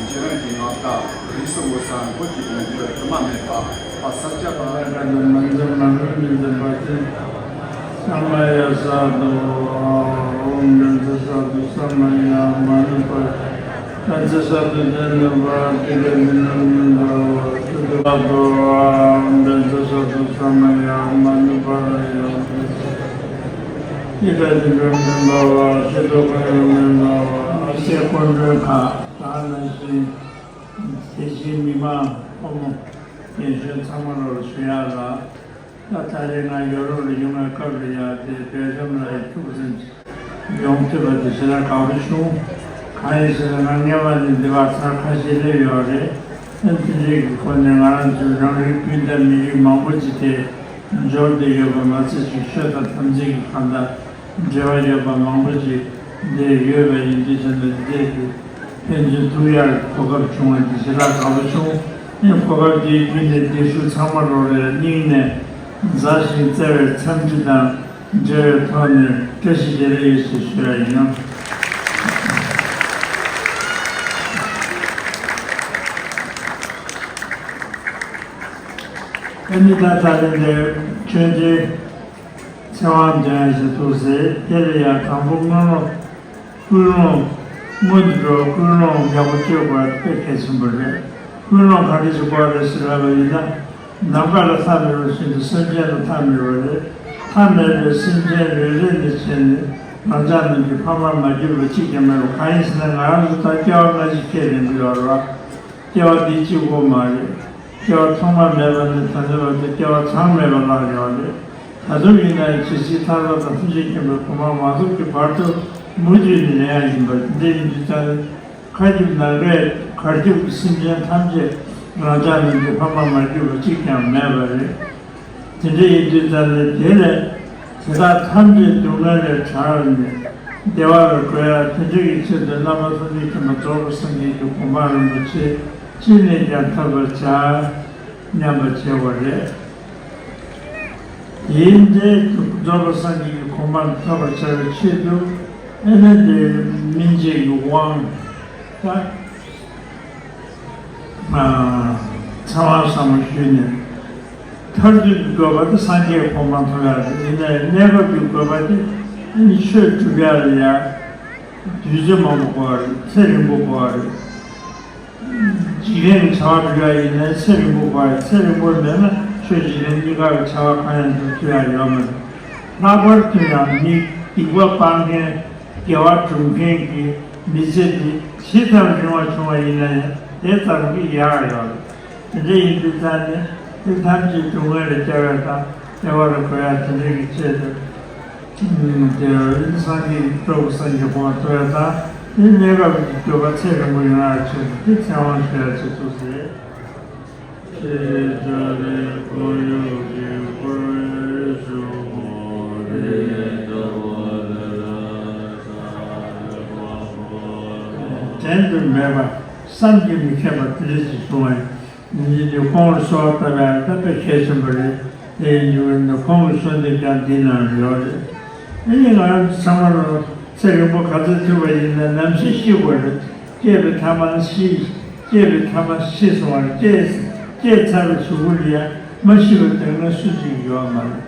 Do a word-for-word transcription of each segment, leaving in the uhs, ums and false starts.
ཁྱེད་རང་གི་ངག་དང་རིས་སུ་མོ་སང་མགོ་གཅིག་ཡོང་རྒྱུ་དྲི་མ་མེད་པ། ཨ་ས་སྐྱ་པ་ལ་དགའ་ལྡན་མ་འཛེམ་མ་འགུལ་མི་འཛེམ་པ་ཅན། ས་མ་ཡ་ས་དོ། ཨོཾ་བཛྲ་ས་དོ་ས་མ་ཡ་མ་ནུ་པ། བཛྲ་ས་དོ་ས་ནུ་པ་ཏི་ཀ་ནི་ནུ་མི་འདྲ་བ་ཏུ་ཏུ་བ་དོ། ཨོཾ་བཛྲ་ས་དོ་ས་མ་ཡ་མ་ནུ་པ་ར་ཡ། ཨི་ཀ་ཏི་ཀ་མེན་པ་བ་ཤེ་དོ་ཀ་ཡོ་མེན་པ་བ་ཨ་ཤེ་ཀོན་ཏྲེ་ཁ། ད་ནང་བཞིན། དེ་བཞིན་མི་མང་ཕོ་མོ་རྒན་གཞོན་ཚང་མ་ལོར་ཞུ་ཡག་ལ། ད་ད་རེས་ང་ཡོ་རོབ་ལ་ཡོང་བའི་སྐབས་ལ་ཡ་དེ་སྦེལ་ཇམ་ལ་ཡ་ཁྱུག་ཙམ་ཡོང་ཐུབ་པ་དེ་ཞེ་དྲག་དགའ་པོ་བྱུང་། གང་ཡིན་ཟེར་ན་ང་སྔས་མ་ནས་འདི་བར་ཚར་ཁ་ཤས་སླེབས་ཡོད་རེད། ཨ་དེ་འདྲའི་གི་སྒོ་ནས་ང་རང་ཚོའི་རང་རིགས་སྤུན་ཟླ་མི་རིགས་མང་པོ་ཅིག་དེ་འབྱོར་བསྡད་ཡོད་པ་མ་ཚད་ཅིག་ཆོས་དང་དམ་ཚིག་གི་གང་ལྟར་འབྲེལ་བ་ཡོད་པ་མང་པོ་ཅིག་འདིར་ཡོད་པ་ཡིན་དུས་ཙམ་ན་འདིར་ཕན་ཚུན་ཐུག་ཡག་གོ་སྐབས་བྱུང་བ་འདི་ཞེ་དྲག་དགའ་པོ་བྱུང་། ཨེ་གོ་སྐབས་འདིའི་བརྒྱུད་ནས་སྡེ་ཤོག་ཚང་མ་རོགས་རེ་སྙིང་ནས་མཛའ་ཞིང་བརྩེ་བའི་འཚམས་འདྲི་དང་འབྲེལ་བའི་ཐོག་ནས་བཀྲ་ཤིས་བདེ་ལེགས་ཞེས་ཞུ་ཡ་ཡིན། ཨེ་ནི་ད་ད་ལན་འདིར་ཆོས་འབྲེལ། ཚེ་དབང་འདོན་ཞེས་ཐུགས་སྲས་དེ་ལ་ཡང་དང་པོ་སྔོན་སློང་། ཀུན་སློང་། སྔོན་དུ་འགྲོ་ཀུན་སློང་ཡག་པོ་སྤྱོད་དགོས་པ་དཔེ་གལ་ཆེན་པོ་རེད། ཀུན་སློང་ག་འདྲ་ཞིག་དགོས་རེད་ཟེར་བ་ཡིན་ན། ནམ་མཁའ་ལ་མཐའ་མེད་པ་བཞིན་དུ་སེམས་ཅན་ལ་མཐའ་མེད་པ་རེད། མཐའ་མེད་པའི་སེམས་ཅན་རེ་རེ་ནས་བྱས་ནས་རང་ཅག་རྣམས་ཀྱི་ཕ་མར་མ་གྱུར་པ་གཅིག་ཀྱང་མེད་པ་གང་ཡིན་ཟེར་ན། ང་རང་ཚོ་ད་སྐྱེ་བ་སྔ་ཕྱི་ཁས་ལེན་གྱི་ཡོད་རེད་བ། སྐྱེ་བ་འདི་གཅིག་པོ་མ་རེད། སྐྱེ་བ་ཐོག་མ་མེད་པ་ནས་ད་ལྟ་བར་དུ་སྐྱེ་བ་གྲངས་མེད་པ་བླངས་ཡོད་རེད། ད་དུང་ཡིན་ན་ཡང་ཇི་སྲིད་མཐའ་ཡས་དང་ཐམས་ཅད་མཁྱེན་པའི་གོ་འཕང་མ་ཐོབ་ཀྱི་བར་དུ་མུ་མཐུད་ནས་ལེན་ཡག་ཡིན་པ་འདི་ཡིན་དུས་ཙང་ནས། མཁའ་ཁྱབ་ནམ་མཁའི་གར་ཁྱབ་ཀྱི་སེམས་ཅན་ཐམས་ཅད་རང་ཅག་རྣམས་ཀྱི་ཕ་མར་མ་གྱུར་པ་གཅིག་ཀྱང་མེད་པ་རེད། དེ་འདྲ་ཡིན་དུས་ཙང་ནས་དེ་ལས་དེ་དག་ཐམས་ཅད་སྡུག་བསྔལ་ལས་བྲལ་ནས་བདེ་བ་ལ་འགོད་ཡག་དེ་འདྲ་ཡི་ཆེད་དུ་རྣམ་པ་ཐམས་ཅད་མཁྱེན་པ་རྫོགས་པའི་སངས་རྒྱས་ཀྱི་གོ་འཕང་རིན་པོ་ཆེ་ཅི་ནས་ཀྱང་ཐོབ་པར་བྱ་སྙམ་པ་བྱེད་པ་རེད། དེའི་འབྲས་རྫོགས་པའི་སངས་རྒྱས་ཀྱི་གོ་འཕང་ཐོབ་པར་བྱ་བའི་ཆེད་དུ་ཨེ་ནི་དེ་སྨིན་བྱེད་ཀྱི་དབང་དང་། ཚེ་དབང་ཟབ་མོ་ཞུས་ནས། མཐར་ཐུག་གི་དགོས་པ་དེ་སངས་རྒྱས་གོ་འཕང་ཐོབ་ཡག་རེད། ཡིན་ན་ཡང་གནས་སྐབས་ཀྱི་དགོས་པ་དེ་ཨ་ནི་ཆོས་སྒྲུབ་ཡག་ལ་ཡང་དུས་ཚོད་མང་པོ་འགོར་བ་རེད། ཚེ་རིང་པོ་འགོར་བ་རེད། འཇིག་རྟེན་གྱི་བྱ་བ་སྒྲུབ་ཡག་ཡིན་ན་ཚེ་རིང་པོ་འགོར་བ་རེད། ཚེ་རིང་པོ་མེད་ན་ཆོས་འཇིག་རྟེན་གཉིས་ཀ་གི་བྱ་བ་གང་ཡང་སྒྲུབ་ཐུབ་ཡག་ཡོད་མ་རེད། ལྷག་པར་དུ་ཡང་མི་སྡིག་པ་སྤང་མཁན། དགེ་བ་སྒྲུབ་མཁན་གྱི་མི་ཚེ་འདི་ཇི་ཙམ་རིང་བ་བྱུང་བ་ཡིན་ན་ཡང་དེ་ཙམ་གྱིས་ཡག་ཡོད་རེད། དེ་འདྲ་ཡིན་དུས་ཙང་ནས་དེ་ཐམས་ཅད་སྡུག་བསྔལ་ལས་སྐྱོབ་ཡག་དང་བདེ་བ་ལ་འགོད་ཡག་དེ་འདྲ་གི་ཆེད་དུ། དེ་སངས་རྒྱས་ཀྱི་སྤྲུལ་སྐུ་སངས་རྒྱས་གོ་འཕང་ཐོབ་ཡག་དང་དེ་གནས་སྐབས་ཀྱི་སྡིག་པ་ཚེ་རིང་པོ་ཡོང་ཡག་ཆེད་དུ་དེ་ཚེ་དབང་ཞུ་ཡག་ཆེད་དུ་ཟེར། ཤེས་བྱ་ལས་འཁོར་ཡུག་གི་འཁོར་བའི་གཞུང་དེ་ལྟ་བུ་ལ་ལ་ས་རེ་བ་བོ། བྲན་དུ་མེད་པ་བསམ་གྱིས་མི་ཁྱབ་པ་དེ་འདྲ་ཞིག་བྱུང་བ་ཡིན། ཡིན་གྱི་ཁོང་ལ་གསོལ་བ་བཏབ་ཡག་ད་དཔེ་གལ་ཆེན་པོ་རེད། དེ་ཡིན་གྱི་ཁོང་གི་གསོལ་འདེབས་ཀྱང་འདིའི་ནང་ལ་ཡོད་རེད། ཨ་ནི་ང་རང་ཚོ་ཚང་མ་ལ་ཚེ་རིང་པོ་ག་ཚོད་ཐུབ་པ་ཡིན་ན་ནམ་ཤི་ཤི་དགོས་རེད། སྐྱེས་པའི་ཐ་མ་ཤི། སྐྱེས་པའི་ཐ་མ་ཤི་སོང་བ་རེད། སྐྱེས། སྐྱེས་ཚར་བའི་གཟུགས་པོ་ལ་ཡང་མ་ཤི་བ་དེ་སྔ་སུ་གཅིག་ཡོད་མ་རེད།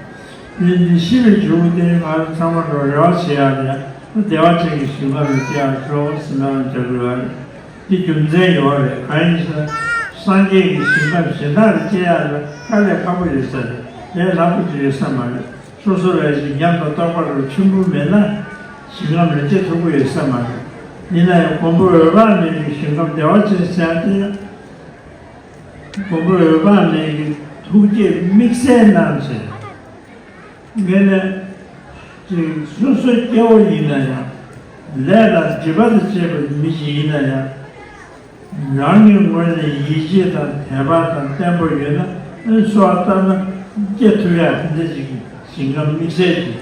དེ་འདི་ཤི་བའི་མཇུག་དེ་ང་རང་ཚང་མ་ལ་རེ་བ་བྱེད་ཡག་ལ་ཡང་བདེ་བ་ཅན་གྱི་ཞིང་ཁམས་ལ་སྐྱེ་ཡག་ཤོག་ཟེར་ན་ཡང་འདྲ་གི་རེད། དེ་རྒྱུ་མཚན་ཡོད་རེད། གང་ཡིན་ཟེར་ན། སངས་རྒྱས་ཀྱི་ཞིང་ཁམས་གཞན་དག་ལ་སྐྱེ་ཡག་ལ་དཀའ་ལས་ཁག་པོ་ཡོད་ས་རེད། ལས་སླ་པོ་ཅིག་ཡོད་ས་མ་རེད། སོ་སོ་ལས་ཀྱི་ཉམས་དང་རྟོགས་པ་རུ་ཆེན་པོ་མེད་ན། ཞིང་ཁམས་ལ་སྐྱེ་ཐུབ་ཀྱི་ཡོད་ས་མ་རེད། ཡིན་ན་ཡང་མགོན་པོ་འོད་དཔག་མེད་ཀྱི་ཞིང་ཁམས་བདེ་བ་ཅན་ཟེར་ཡག་དེ་ཡང་། མགོན་པོ་འོད་དཔག་མེད་ཀྱི་ཐུགས་བསྐྱེད་དམིགས་བསལ་གནང་བྱས། ངས་ནས་ཅིག་སོ་སོའི་སྐྱེ་བོ་ཡིན་ན་ཡང་། ལས་དང་སྒྲིབ་པ་དང་བཅས་པའི་མི་ཞིག་ཡིན་ན་ཡང་། རང་གི་ངོས་ནས་ཡིད་ཆེས་དང་དད་པ་དང་བརྟན་པོ་ཡོད་ན་ཨེ་གསོལ་བ་བཏབ་ན་སྐྱེ་ཐུབ་ཡག་དེ་འདྲ་ཞིག་གི་ཞིང་ཁམས་དམིགས་བསལ་གྱི་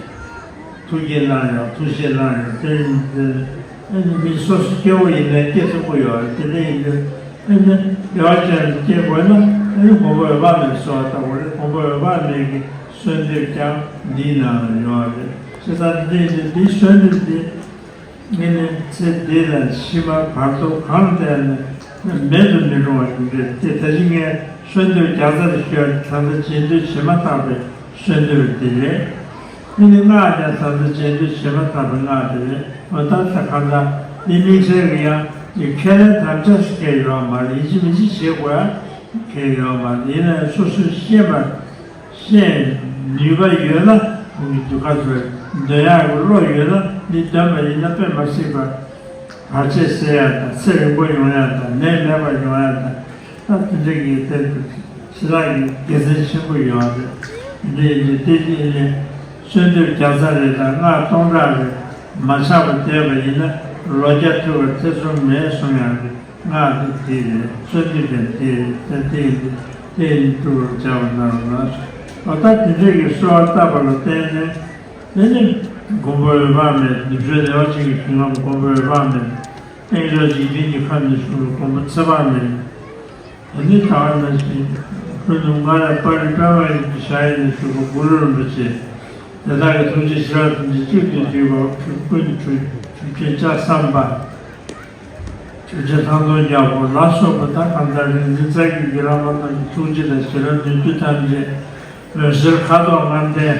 ཐུགས་བསྐྱེད་གནང་ཡག་ཐུགས་བཞེད་གནང་ཡག་དེ་ཡིན་དེ། ཨེ་ནི་མི་སོ་སོ་སྐྱེ་བོ་ཡིན་ནའི་སྐྱེ་ཐུབ་ཀྱི་ཡོད་རེད། དེ་འདྲ་ཡིན་དུས་ཨེ་ནི་བདེ་བ་ཅན་དུ་སྐྱེ་དགོས་ན་ཨེ་ནི་མགོན་པོ་འོད་དཔག་མེད་གསོལ་བ་བཏབ་དགོས་རེད། མགོན་པོ་འོད་དཔག་མེད་ཀྱི་གསོལ་འདེབས་ཀྱང་འདིའི་ནང་ལ་ཡོད་རེད། བྱས་ཙང་འདི་འདི་འདིའི་གསོལ་འདེབས་འདི་ཨེ་ནི་ཚེ་འདི་དང་ཕྱི་མ་བར་དོ་གང་ལ་བལྟས་ནས་ མེད་དུ་མི་རུང་བ་ཞིག་རེད་དེ། ད་ཅི་ངས་གསོལ་འདེབས་བརྒྱ་རྩ་རེ་ཞུ་ཡ་ད་ལྟ་རྗེས་ཟློས་བྱེད་མ་ཐག་པའི་གསོལ་འདེབས་འདི་རེད། ཨ་ནི་སྔགས་ཀྱང་ད་ལྟ་རྗེས་ཟློས་བྱེད་མ་ཐག་པའི་སྔགས་འདི་རེད། འོ་ད་ད་གང་ལྟར་འདི་དམིགས་བསལ་གྱི་ཡང་འདི་ཁས་ལེན་དམ་བཅའ་ཞིག་གལ་ཡོད་མ་རེད། ཡིན་གཅིག་མིན་གཅིག་བྱེད་དགོས་ཡ་གལ་ཡོད་མ་རེད། ཡིན་ན་སོ་སོས་ཤེས་པ། ཤེས་ནུས་པ་ཡོད་ན་འདུ་ཁ་ཚོས་འདོན་ཡག་གི་བློ་ཡོད་ན་འདི་འདོན་པ་ཡིན་ན་དཔེ་མ་སྲིད་པ་བར་ཆད་སེལ་ཡག་དང་ཚེ་རིང་པོ་ཡོང་ཡག་དང་ནད་མེད་པ་ཡོང་ཡག་དང་ད་དེ་འདྲ་གི་དེ་ཞེ་དྲག་གི་དགེ་མཚན་ཆེན་པོ་ཡོད་རེད། འདི་ཡིན་གྱི་དེ་ཡིན་ནི་གསོལ་འདེབས་བརྒྱ་རྩ་རེ་དང་སྔགས་སྟོང་ཕྲག་རེ་མ་ཆག་པར་བསྡད་པ་ཡིན་ན་ལོ་བརྒྱ་ཐུབ་པར་ཐེ་ཚོམ་མེད་གསུང་ཡག་རེད། སྔགས་འདི་དེ་རེད། གསོལ་འདེབས་ཀྱང་དེ་རེད། ད་དེ་ཡིན་དུས་དེ་ཡིན་དུས་བསྒྲུབ་པར་བྱ་བ་ན་རོ། ལོ་ལྟར་དེ་འདྲས་ཀྱི་གསོལ་བ་བཏབ་པ་ལ་བརྟེན་ནས་དེ་ནི་མགོན་པོ་འོད་དཔག་མེད་ནུབ་ཕྱོགས་བདེ་བ་ཅན་གྱི་ཞིང་ཁམས་མགོན་པོ་འོད་དཔག་མེད་དཔལ་མཆོག་འཇིག་རྟེན་གྱི་ཁམས་ནས་བྱུང་བའི་མགོན་པོ་ཚེ་དཔག་མེད། དེ་ནི་ད་ག་ནང་བཞིན་ཁོང་རྣམས་སྔར་ཡང་དཔའ་རིས་པདྨ་ཡི་གི་ཞལ་ཡིན་ནས་བཞུགས་པ་གུ་རུ་རིན་པོ་ཆེ། དེ་དག་གི་ཐུགས་རྗེ་ཤེས་རབ་ཐམས་ཅད་གཅིག་ཏུ་བསྡུས་པ་ཀུན་གྱི་གྲུབ་ཆེན་ལྕགས་ཟམ་པ། ཆོས་རྗེ་ལྷ་མདོ་རྒྱལ་པོ་ལ་སོགས་པ་དང་གང་ལྟར་རིག་འཛིན་རྩ་བརྒྱུད་ཀྱི་བླ་མ་རྣམས་ཀྱི་ཐུགས་རྗེ་དང་ཤེས་རབ་ནུས་མཐུ་ཐམས་ཅད་འོད་ཟེར་ཁ་དོག་ལྔ་ལྡན་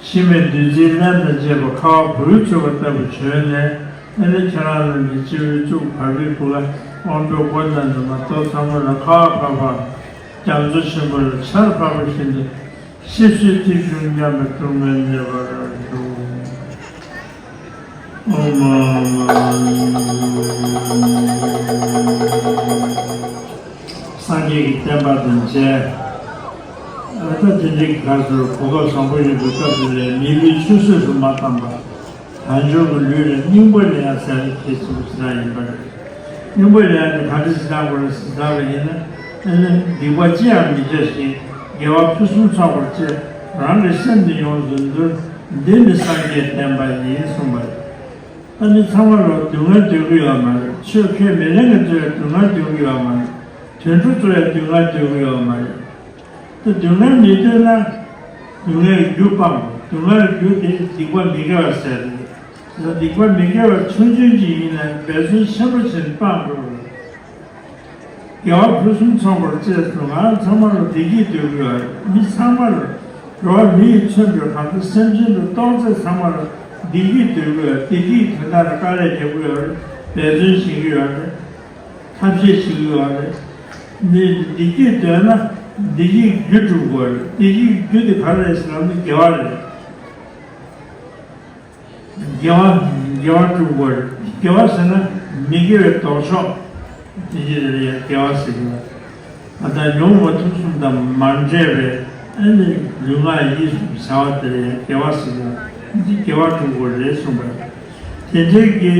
འཆི་མེད་བདུད་རྩིའི་རླན་དང་བཅས་པ་ཁ་བ་བུ་ཡུག་འཚུབ་པ་ལྟ་བུ་བྱོན་ནས། ཨ་ནི་ཁྱེད་རང་རྣམས་ཀྱི་སྤྱི་བོའི་གཙུག་བར་པའི་བུ་ག་དབང་པོའི་སྒོ་ནས་ནི་མ་གཏོགས་ཚང་མ་ལ་ཁ་བ་བབས་པ་རྒྱ་མཚོ་ཆེན་པོ་ལ་ཆར་བབས་པ་བཞིན་དུ། ཤི་བསོད་ཐིག་གཞུང་མཉམ་པའི་སྡུག་བསྔལ་མེད་པར་འགྱུར། ཨོཾ། སངས་རྒྱས་ཀྱི་བསྟན་པ་དང་མཇལ། ད་དེ་འདྲའི་ག་ཚོད་གོ་སྐབས་བཟང་པོ་ཡོད་པའི་སྐབས་དེ་ལས་མི་བུའི་ཆུད་ཟོས་སུ་མ་བཏང་པར། དལ་འབྱོར་གྱི་ལུས་ལ་སྙིང་པོ་ལེན་ཡ་ཟེར་ཡ་གལ་ཆེན་པོ་ཞེ་དྲག་ཡིན་པ་རེད། སྙིང་པོ་ལེན་ཡ་དེ་ག་འདྲ་ཞིག་བཏང་དགོས་རེད་ཟེར་ལབ་པ་ཡིན་ན། ཨ་ནི་སྡིག་པ་ཅི་ཡང་མི་བྱ་ཞིང་དགེ་བ་ཕུན་སུམ་ཚོགས་པར་སྤྱད། རང་གི་སེམས་ནི་ཡོངས་སུ་འདུལ། འདི་ནི་སངས་རྒྱས་བསྟན་པ་ཡིན་གསུངས་པ་རེད། ཨ་ནི་ཚང་མ་ལོ་སྡུག་བསྔལ་འདོད་ཀྱི་ཡོད་མ་རེད། ཆོས་ཁས་མི་ལེན་མཁན་ཚོས་སྡུག་བསྔལ་འདོད་ཀྱི་ཡོད་མ་རེད། དུད་འགྲོ་ཚོས་སྡུག་བསྔལ་འདོད་ཀྱི་ཡོད་མ་རེད། ད་སྡུག་བསྔལ་མི་འདོད་ན་སྡུག་བསྔལ་རྒྱུ་སྤང་དགོས། སྡུག་བསྔལ་རྒྱུ་དེ་སྡིག་པ་མི་དགེ་བ་ཟེར་ཏེ། སྡིག་པ་མི་དགེ་བ་ཆུང་ཆུང་ཅིག་ཡིན་ན་འབད་བརྩོན་ཆེན་པོ་བྱས་ནས་སྤང་དགོས། དགེ་བ་ཕུན་སུམ་ཚོགས་པར་སྤྱད་སོ། ང་ཚང་མ་ལ་བདེ་སྐྱིད་འདོད་ཀྱི་ཡོད་རེད། མི་ཚང་མ་ལ་འགྲོ་བ་མི་ཡིས་མཚོན་པའི་གང་ཟག་སེམས་ཅན་དུ་གཏོགས་ཚད་ཚང་མ་ལ་བདེ་སྐྱིད་འདོད་ཀྱི་ཡོད་རེད། བདེ་སྐྱིད་དོན་དག་ལ་དཀའ་ལས་རྒྱག་གི་ཡོད་རེད། འབད་བརྩོན་བྱེད་ཀྱི་ཡོད་རེད། ཐབས་ཤེས་བྱེད་ཀྱི་ཡོད་རེད། འདི་བདེ་སྐྱིད་འདོད་ན་བདེ་སྐྱིད་རྒྱུ་སྒྲུབ་དགོས་རེད། བདེ་སྐྱིད་རྒྱུ་དེ་ག་རེ་རེད་ཟེར་ན་དགེ་བ་རེད། དགེ་བ་དགེ་བ་སྒྲུབ་དགོས་རེད། དགེ་བ་ཟེར་ན་མི་དགེ་བའི་ལྡོག་ཕྱོགས་དེ་ཡིན་རེད། དགེ་བ་ཟེར་གྱི་ཡོད། ད་ལྟ་མྱོང་བ་ཐུན་གསུམ་དང་མ་འདྲེས་པའི་ཨ་ནི་ལུས་ངག་ཡིད་གསུམ་བྱ་བ་དེ་ལ་ཡང་དགེ་བ་ཟེར་ཡང་འདི་དགེ་བ་སྒྲུབ་དགོས་རེད་གསུངས་པ་རེད། དེ་འདྲའི་གི་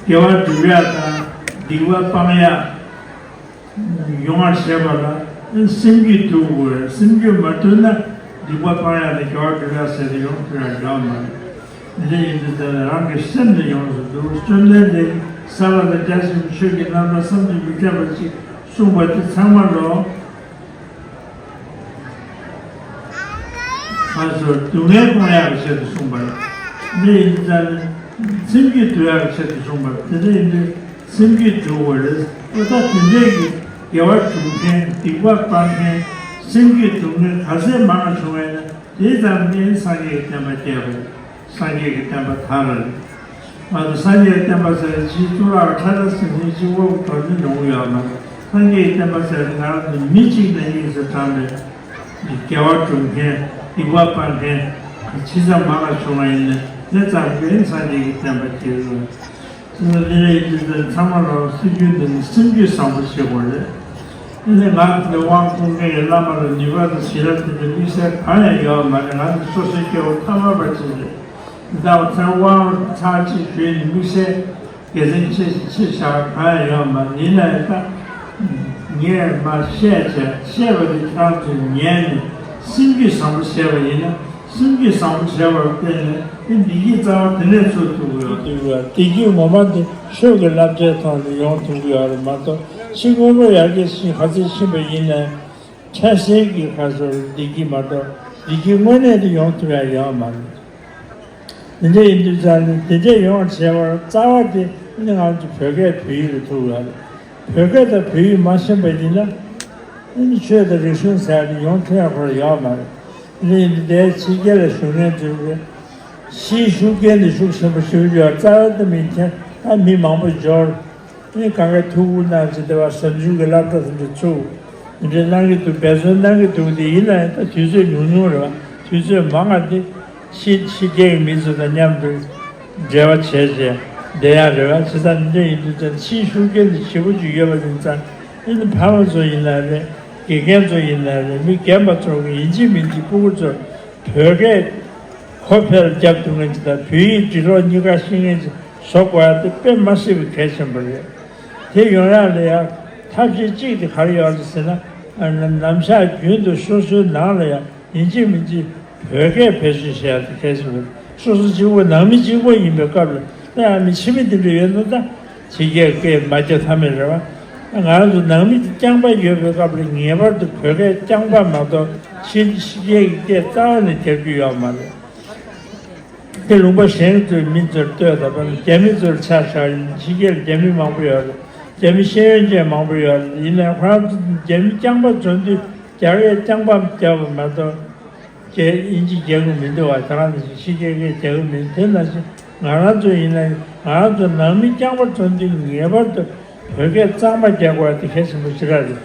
དགེ་བ་སྒྲུབ་ཡག་དང་སྡིག་པ་སྤང་ཡག་ཡོང་བར་བྱེད་པ་ལ་སེམས་རྒྱུད་དུལ་དགོས་རེད། སེམས་རྒྱུད་མ་དུལ་ན་སྡིག་པ་སྤང་ཡག་དང་དགེ་བ་སྒྲུབ་ཡག་ཟེར་ཏེ་ཡོང་ཐུབ་ཡག་ཡོད་མ་རེད། འདི་འདྲ་ཡིན་དུས་ད་ནི་རང་གི་སེམས་ནི་ཡོངས་སུ་འདུལ། བཅོམ་ལྡན་འདས་ཀྱིས་སལ་བ་དང་བརྒྱ་བྱིན་གྱིས་ཆོས་ཀྱི་རྣམ་གྲངས་བསམ་གྱིས་མི་ཁྱབ་པ་ཅིག་གསུངས་པ་དེ་ཚང་མ་ལོ། ང་ཚོར་སྡུག་བསྔལ་སྤོང་ཡག་གི་ཆེད་དུ་གསུངས་པ་རེད། འདི་ཡིན་དུས་ད་ནི་སེམས་རྒྱུད་དུལ་ཡག་གི་ཆེད་དུ་གསུངས་པ་རེད། དེ་འདྲ་ཡིན་དུས་སེམས་རྒྱུད་དུལ་དགོས་རེད། ཨོ་ད་དེ་འདྲས་ཀྱི་དགེ་བ་སྒྲུབ་མཁན་སྡིག་པ་སྤང་མཁན་སེམས་རྒྱུད་དུལ་མཁན་ག་ཚད་མང་བ་བྱུང་བ་ཡིན་ན་དེ་ཙམ་གྱིས་སངས་རྒྱས་ཀྱི་བསྟན་པ་རྒྱས་པ་རེད། སངས་རྒྱས་ཀྱི་བསྟན་པ་དར་བ་རེད། ང་ཚོ་སངས་རྒྱས་ཀྱི་བསྟན་པ་ཟེར་ཅིག་གཙུག་ལག་ཁྲ་ཁྲ་ཟེར་མཁན་ཅིག་དབང་དུ་བྱས་ནས་ཡོང་གི་ཡོད་མ་རེད། སངས་རྒྱས་ཀྱི་བསྟན་པ་ཟེར་ང་རང་ཚོ་མི་གཅིག་དང་གཉིས་སུ་བགྲངས་ནས་དགེ་བ་སྒྲུབ་མཁན་སྡིག་པ་སྤང་མཁན་ཇི་ཙམ་མང་བ་བྱུང་བ་ཡིན་ནའི་དེ་ཙམ་གྱིས་སངས་རྒྱས་ཀྱི་བསྟན་པ་རྒྱས་ཡོད། དེ་ནས་འདི་འདྲ་ཡིན་དུས་ཚང་མ་ལ་སྲོལ་རྒྱུན་འདི་ནི་སེམས་རྒྱུད་བཟང་པོ་བྱེད་དགོས་རེད། དེ་ནས་ང་ཚོ་དབང་བསྐུར་མཁན་གྱི་བླ་མ་ལ་ནུས་པ་དང་ཞི་རགས་དེ་འདྲ་དམིགས་བསལ་གང་ཡང་ཡོད་མ་རེད། ང་ཚོ་སོ་སོའི་སྐྱེ་བོ་ཐ་མལ་པ་ཅིག་རེད། ད་ཚེ་དབང་ཚར་གཅིག་ཞུས་ནས་དམིགས་བསལ་དགེ་མཚན་ཆེ་ཆེ་ཆགས་གང་ཡང་ཡོད་མ་རེད། ཡིན་ནའི་ད་ངས་མ་བཤད་བྱས་བཤད་པ་དེ་ཁྱེད་རང་ཚོས་ཉན་ནས་སེམས་རྒྱུད་བཟང་པོ་བྱས་པ་ཡིན་ན། སེམས་རྒྱུད་བཟང་པོ་བྱས་པར་བརྟེན་ནས་དེ་བདེ་སྐྱིད་རྩ་བ་དེ་ནས་ཚུར་ཐུབ་ཀྱི་ཡོད། བདེ་སྐྱིད་ངོ་མ་དེ་ཆོས་ཀྱི་བསླབ་བྱའི་ཐོག་ནས་ཡོང་ཐུབ་ཀྱི་ཡོད་རེད་མ་གཏོགས། ཕྱི་དངོས་པོ་ཡར་རྒྱས་ཕྱིན་ག་ཚོད་ཕྱིན་པ་ཡིན་ནའི་འཕྲལ་སེལ་གྱི་ཁ་སོར་བདེ་སྐྱིད་མ་གཏོགས་བདེ་སྐྱིད་དངོས་གནས་དེ་ཡོང་ཐུབ་ཡ་ཡོད་མ་རེད། དེ་འདྲ་ཡིན་དུས་ཙང་ནས་དེ་འདྲ་ཡོང་བར་བྱས་པར་རྩ་བ་དེ་ནི་ང་ཚོ་བོད་སྐད་བོད་ཡིག་ལ་ཐུག་ཡོད་རེད། བོད་སྐད་དང་བོད་ཡིག་མ་ཤེས་པ་ཡིན་ན། ཨ་ནི་ཆོས་དང་རིག་གཞུང་ཟེར་ཡ་དེ་ཡོང་ཐུབ་ཡ་ཁོ་རང་ཡོད་མ་རེད། ཨ་ནི་འདིའི་ཕྱི་རྒྱལ་ལ་བཞུགས་མཁན་ཚོས་རེད། ཕྱིའི་ཤུགས་རྐྱེན་དེ་ཤུགས་ཆེན་པོ་ཞེ་པོ་ཡོད། རྩ་བ་ནས་མི་མཁྱེན། ཨ་མི་མང་པོ་འབྱོར། ཨ་ནི་གང་ག་ཐུགས་ཁུར་གནང་བྱས་དེ་བ་ཟབ་སྦྱོང་གི་སློབ་གྲྭ་དེ་འདྲ་ཚུགས། དེ་འདྲ་གནང་གི་འདུག་འབད་བརྩོན་གནང་གི་འདུག་དེ་ཡིན་ན་ཡང་ད་དུས་ཚོད་ཉུང་ཉུང་རེད་བ། དུས་ཚོད་མང་བ་དེ། ཕྱི་ཕྱི་རྒྱལ་གྱི་མི་ཚོ་དང་མཉམ་དུ་འབྲེལ་བ་བྱས་བྱས་བསྡད་ཡག་རེད་བ། བྱས་ཙང་འདི་འདྲ་ཡིན་དུས་ཙང་ཕྱིའི་ཤུགས་རྐྱེན་དེ་ཞེ་པོ་ཅིག་ཡོད་པ་ཡིན་ཙང་། ཨ་ནི་ཕ་མ་ཚོ་ཡིན་ན་རེད། དགེ་རྒན་ཚོ་ཡིན་ན་རེད། མི་རྒན་པ་ཚོ་གི་ཡིན་གཅིག་མིན་གཅིག་སྤུ་གུ་ཚོར་བོད་སྐད་གོ་འཕེལ་རྒྱབ་ཐུབ་མཁན་ཅིག་དང་། བོད་ཡིག་འབྲི་ཀློག་གཉིས་ཀ་ཤེས་མཁན་ཅིག་བཟོ་དགོས་ཡ་དེ་དཔེ་མ་སྲིད་པའི་གལ་ཆེན་པོ་རེད། དེ་ཡོང་ཡག་ལ་ཡང་ཐབས་ཤེས་གཅིག་དེ་ག་རེ་ཡོད་རེད་ཟེར་ན། ཨ་ནི་ནམ་ཞག་རྒྱུན་དུ་སོ་སོའི་ནང་ལ་ཡང་ཡིན་གཅིག་མིན་གཅིག་བོད་སྐད་བེད་སྤྱོད་བྱེད་ཡག་དེ་གལ་ཆེན་པོ་རེད། སོ་སོ་གཅིག་པོ་ནང་མི་གཅིག་པོ་ཡིན་པའི་སྐབས་ལ། ད་ཡང་མི་ཕྱི་མི་དེ་འདྲ་ཡོད་ན་ད་ཕྱི་རྒྱལ་སྐད་མ་རྒྱག་ཐབས་མེད་རེད་བ། ད་ང་རང་ཚོ་ནང་མི་དེ་རྐྱང་པ་ཡོད་པའི་སྐབས་ལ་ངེས་པར་དུ་བོད་སྐད་རྐྱང་པ་མ་གཏོགས་ཕྱི་ཕྱི་རྒྱལ་གྱི་སྐད་རྩ་བ་ནས་རྒྱག་རྒྱུ་ཡོད་མ་རེད། དེ་ལུང་པ་གཞན་ཚོའི་མི་ཚོར་ལྟོས་དང་། དཔེར་ན་རྒྱ་མི་ཚོར་ཆ་བཞག་ཡིན། ཕྱི་རྒྱལ་རྒྱ་མི་མང་པོ་ཡོད་རེད། རྒྱ་མི་ཤེས་ཡོན་ཅན་མང་པོ་ཡོད་རེད། ཡིན་ནའི་ཁོ་རང་ཚོ་རྒྱ་མི་རྐྱང་པ་འཛོམས་དུས་རྒྱ་སྐད་རྐྱང་པ་རྒྱབ་པ་མ་གཏོགས། རྒྱ་དབྱིན་ཇི་རྒྱག་གི་མི་འདུག་བ། ད་ག་ནང་བཞིན་ཕྱི་རྒྱལ་སྐད་རྒྱག་གི་མི་འདུག་དེ་ནང་བཞིན་ང་རང་ཚོ་ཡིན་ན། ང་རང་ཚོ་ནང་མི་རྐྱང་པ་འཛོམས་དུས་ངེས་པར་དུ་བོད་སྐད་གཙང་མ་རྒྱག་དགོས་པ་དེ་གལ་ཆེན་པོ་ཞེ་དྲག་རེད།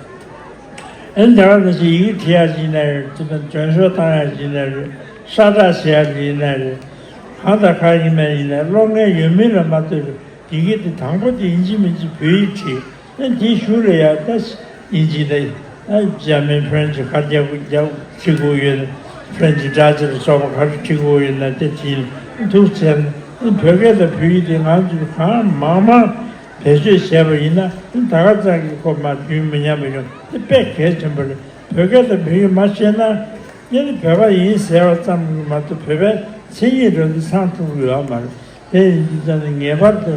ཨ་ནི་ད་ག་ནང་བཞིན་ཡི་གེ་འབྲི་ཡག་ཡིན་ན་རེད། དེ་ནས་འགྲེམས་སྤེལ་བཏང་ཡག་ཡིན་ན་རེད། ཤ་སྟག་བྱེད་ཡག་ཡིན་ན་རེད། གང་དང་གང་ཡིན་ན་ཡིན་ན། ཀློག་མཁན་ཡོད་མེད་ལ་མ་ལྟོས་པའི་ཡི་གེ་དེ་དང་པོ་དེ་ཡིན་གཅིག་མིན་གཅིག་བོད་ཡིག་བྲིས། ཨ་དེའི་གཞུག་ལ་ཡང་ད་དབྱིན་ཇི་དང་། ཨ་འཇར་མན། ཕ་རན་ཇི། ག་རེ་རྒྱག་དགོས་རྒྱག་བྲིས་དགོས་ཡོད་ན། ཕ་རན་ཇི་སྒྲ་སྦྱོར་སོགས་པ་ག་རེ་བྲིས་དགོས་ཡོད་ན་དེ་བྲིས་ནས་འདུག་བྱས་ན། ཨ་བོད་སྐད་དང་བོད་ཡིག་དེ་ང་ཚོས་གང་མང་མང་བེད་སྤྱོད་བྱས་པ་ཡིན་ན། ཨ་ད་ག་ཙམ་གྱི་ཁོ་མར་རྒྱུན་མི་ཉམས་པ་ཡོང་དེ་དཔེ་གལ་ཆེན་པོ་རེད། བོད་སྐད་དང་བོད་ཡིག་མ་ཤེས་ན། ཨ་ནི་བོད་པ་ཡིན་ཟེར་བ་ཙམ་གྱིས་མ་གཏོགས་བོད་པའི་མཚན་ཉིད་འདྲ་བོ་འདི་ཚང་ཐུབ་ཀྱི་ཡོད་མ་རེད། དེ་ཡིན་དུས་ཙང་ནས་ངེས་པར་དུ་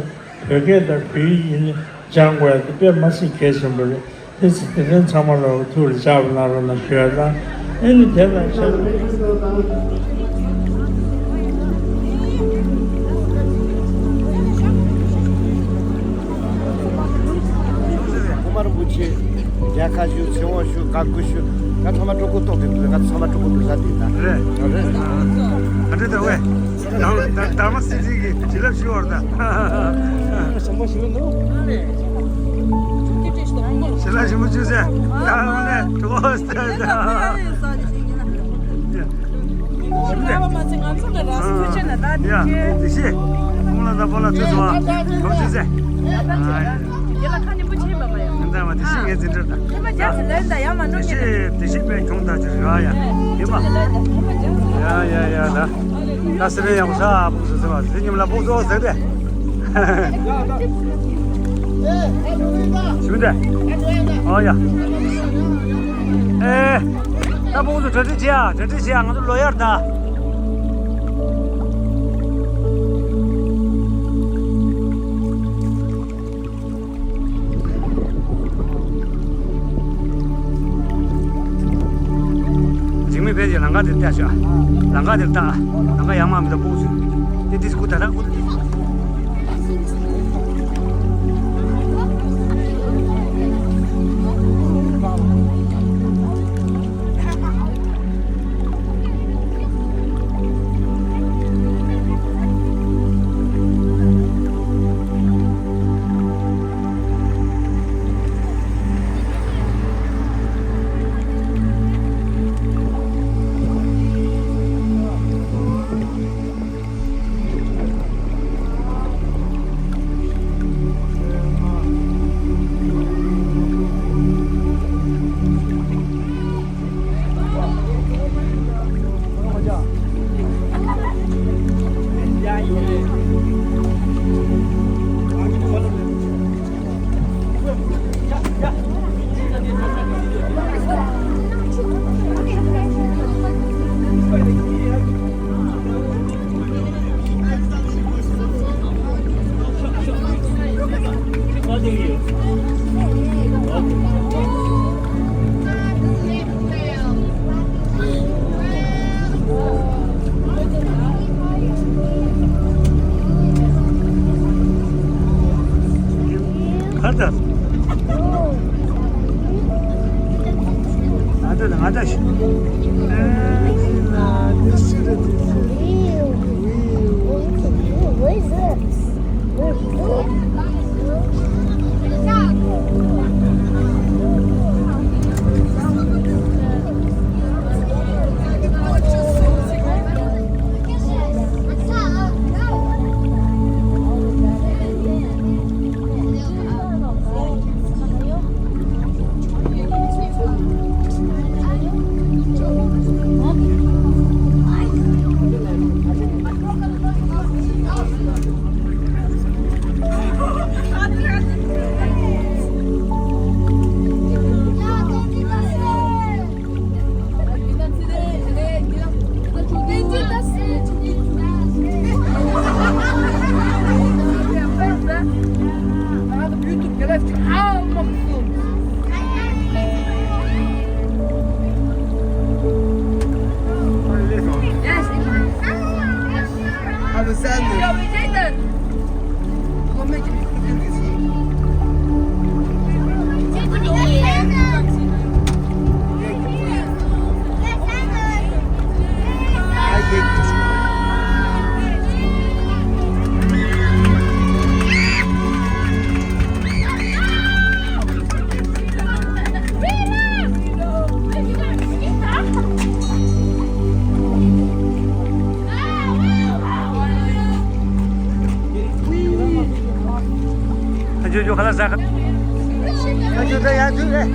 བོད་སྐད་དང་བོད་ཡིག་ཡིན་ན་སྦྱང་དགོས་ཡ་དེ་དཔེ་མ་སྲིད་གལ་ཆེན་པོ་རེད། དེ་ཚེ་དེ་ཚོ་ཚང་མ་ལ་ཐུགས་ལ་འཇགས་པ་གནང་རོགས་གནང་ཞུ་ཡ་དང་། ཨ་ནི་དེ་དང་ཆབས་ཅིག་ཀུ་མར་རིན་པོ་ཆེ་མཇལ་ཁ་ཞུ། ཚེ་དབང་ཞུ། བཀའ་བསྒོ་ཞུ། ང་ཚང་མ་སྤྲོ་པོ་ཏོག་ཙམ་འདུག་ང་ཚང་མ་སྤྲོ་པོ་འདུག་ས་དེ་ད་རེད། རེད། ག་འདྲ་འདུག་ཝེ། ད་ད་ད་མ་སི་ཏི་གི་བྱིན་རླབས་ཞུ་བར་ད། ཞིམ་པོ་ཞིམ་པོ་འདུག་ཞིམ་ལ་ཞིམ་པོ་བྱུང་ཟེར། ད་ཨ་ནེ་གྲོགས་ཟེར་ད། ཞིམ་ལ། ཡ། དེ་ཤེས། ཁོང་ལ་ད་པོ་ལ་ཚོད་སོང་། གྲོགས་བྱུང་ཟེར། ཨ་ཡ། དེ་ལ་ཁ་ཉན་པོ་ཆེ་མ་མ་ཡ། མི་འདྲ་བ་དེ་ཤེས་ངས་འཛིན་གྲྭ་ད། ཁྱེད་མ་རྒྱག་ཟེར་ལན་ད་ཡ་མ་འགྲོ། དེ་ཤེས་དེ་ཤེས་པའི་གྱོང་ད་ཅིག་རེད་ཡ། ཡིན་པ། ཡ་ཡ་ཡ་ད། ད་སི་རེ་ཡག་པོ་ས་ཨ་ཕུག་སུ་ཟེར་བ་ཟེར་ཉིམ་ལ་ཕུག་སུ་ཟེར་ཏེ། ཞུ་འདྲ། ཨོ་ཡ། ཨེ། ད་ཕུག་སུ་གྲ་སྒྲིག་བྱེད་ཨ། གྲ་སྒྲིག་བྱེད་ཨ། ང་ཚོ་ལོ་ཡར་ད། འཇིགས་མེད་ཕན་ཆད་ལམ་ཁ་འདིར་བལྟ་ཤོག་ལམ་ཁ་འདིར་བལྟ། ལམ་ཁ་ཡར་མར་མི་ད་སྤུ་གུ་ཚོས། དེ་དེ་སྐུ་ད་ད་སྐུ། What is this? ཁ་ཆུ་ཆུ་ཁ་ལག་ཟ་ཁ། ཁ་ཆུ་ད་ཡ་ཆུ་རེད།